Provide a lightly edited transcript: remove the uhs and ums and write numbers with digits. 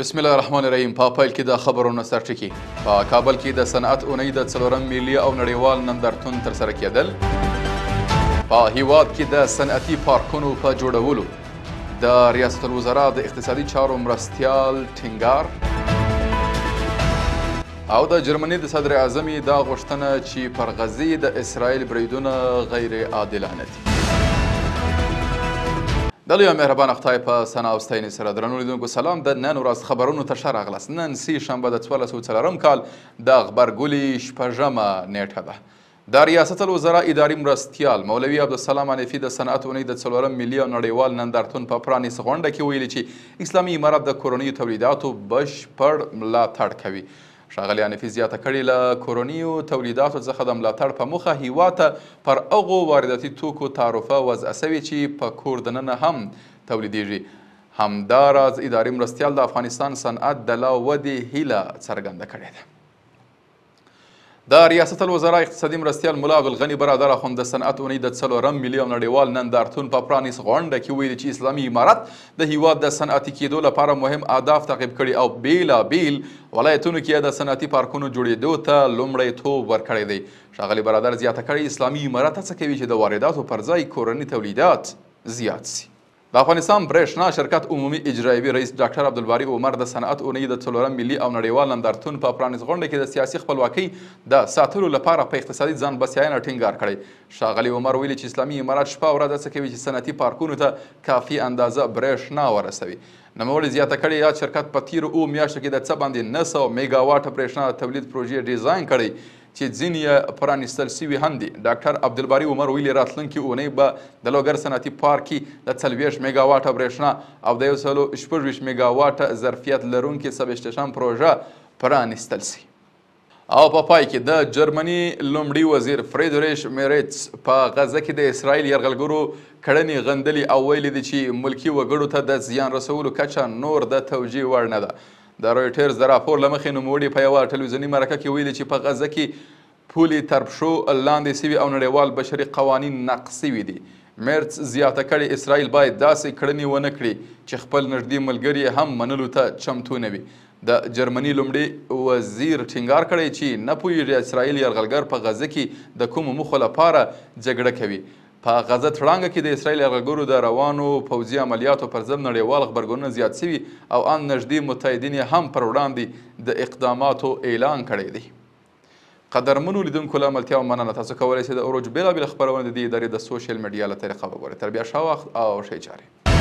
بسم الله الرحمن الرحیم. په پیل کې د خبرونو سرټکي. په کابل کې د صنعت اونۍ د څلورم ملي او نړیوال نندارتون ترسره کېدل. په هیواد کې د صنعتي پارکونو په جوړولو د ریاست الوزرا د اقتصادي چارو مرستیال ټینګار. او د جرمني د صدر اعظمې دا غوښتنه چې پر غزې د اسرائیل بریدونه غیر عادلانه دي. د لوی مهربان خدای په ثنا او ستاینې سره درنو لیدونکو سلام. د نن ورځ خبرونو ته ښه راغلاست. نن سې شنبه د 1404 کال د غبرګولي شپږمه نیټه ده. د ریاست الوزرا اداري مرستیال مولوي عبدالسلام حنیفي د صنعت اونۍ د څلورم ملي او نړیوال نندارتون په پرانیست غونډه کې ویلي چې اسلامي امارت د کورنیو تولیداتو بشپړ ملاتړ کوي. ښاغلي حنیفي زیاته کړې، له کورنیو تولیداتو څخه د ملاتړ په موخه هیواد ته پر هغو وارداتي توکو تعرفه وضع شوې چې په کور دننه هم تولیدیږي. همداراز اداري مرستیال د افغانستان صنعت د لا ودې هیله څرګنده کړې ده. د ریاست الوزرا اقتصادي مرستیال ملا عبدالغني برادر اخوند د صنعت اونۍ د څلورم ملي او نړیوال نندارتون په پرانیست غونډه کې ویلي چې اسلامي امارت د هیواد د صنعتي کېدو لپاره مهم اهداف تعقیب کړي او بېلابېل ولایتونو کې د صنعتي پارکونو جوړېدو ته لومړیتوب ورکړی دی. ښاغلي برادر زیاته کړې، اسلامي امارت هڅه کوي چې د وارداتو پر ځای کورني تولیدات زیات سي. د افغانستان برېښنا شرکت عمومي اجرایوي رئیس ډاکټر عبدالباري عمر د صنعت اونۍ د څلورم ملي او نړیوال نندارتون په پرانیست غونډه کې د سیاسي خپلواکۍ د ساتلو لپاره په اقتصادي ځان بسیاینه ټینګار کړی. ښاغلي عمر ویلي چې اسلامي امارت شپه ورځ هڅه کوي چې صنعتي پارکونو ته کافي اندازه برېښنا ورسوي. نوموړي زیاته کړې، یاد شرکت په تېرو 7 میاشتو کې د څه باندې 900 میګاواټه برېښنا د تولید پروژې ډیزاین کړی چې ځینې یې پرانیستل شوي هم دي. ډاکټر عبدالباري عمر ویلي، راتلونکې اونۍ به د لوګر صنعتي پارک کې د 40 میګاواټه برېښنا او د 126 میګاواټه ظرفیت لرونکې سب اسټیشن پروژه پرانیستل شي. او په پای کې د جرمني لومړي وزیر فریدریش میرتس په غزه کې د اسرائیل یرغلګرو کړنې غندلې او ویلي دي چې ملکي وګړو ته د زیان رسولو کچه نور د توجیه وړ نه ده. د رویټرز د راپور له مخې نوموړي په یوه ټلویزیوني مرکه کې ویلي چې په غزه کې پولې تر پښو لاندې سوي او نړیوال بشري قوانین نقض سوي دي. میرتس زیاته کړې، اسرائیل باید داسې کړنې ونه کړي چې خپل نږدې ملګري هم منلو ته چمتو نه وي. د جرمني لومړي وزیر ټینګار کړی چې نه پوهیږي اسرائیل یرغلګر په غزه کې د کومو موخو لپاره جګړه کوي. په غزه تړانګه کې د اسرائیل یرغلګرو د روانو پوځي عملیاتو پر ضد نړیوال غبرګونونه زیات سوي او ان نږدې متحدین یې هم پر وړاندې د اقداماتو اعلان کړی دی. قدرمنو لیدونکو له ملتیا او مننه. تاسو کولی شئ د اروج بېلابېلې خپرونې د دې ادارې د سوشل میډیا له طریقه وګورئ. تر بیا ښه وخت او ښې چارې.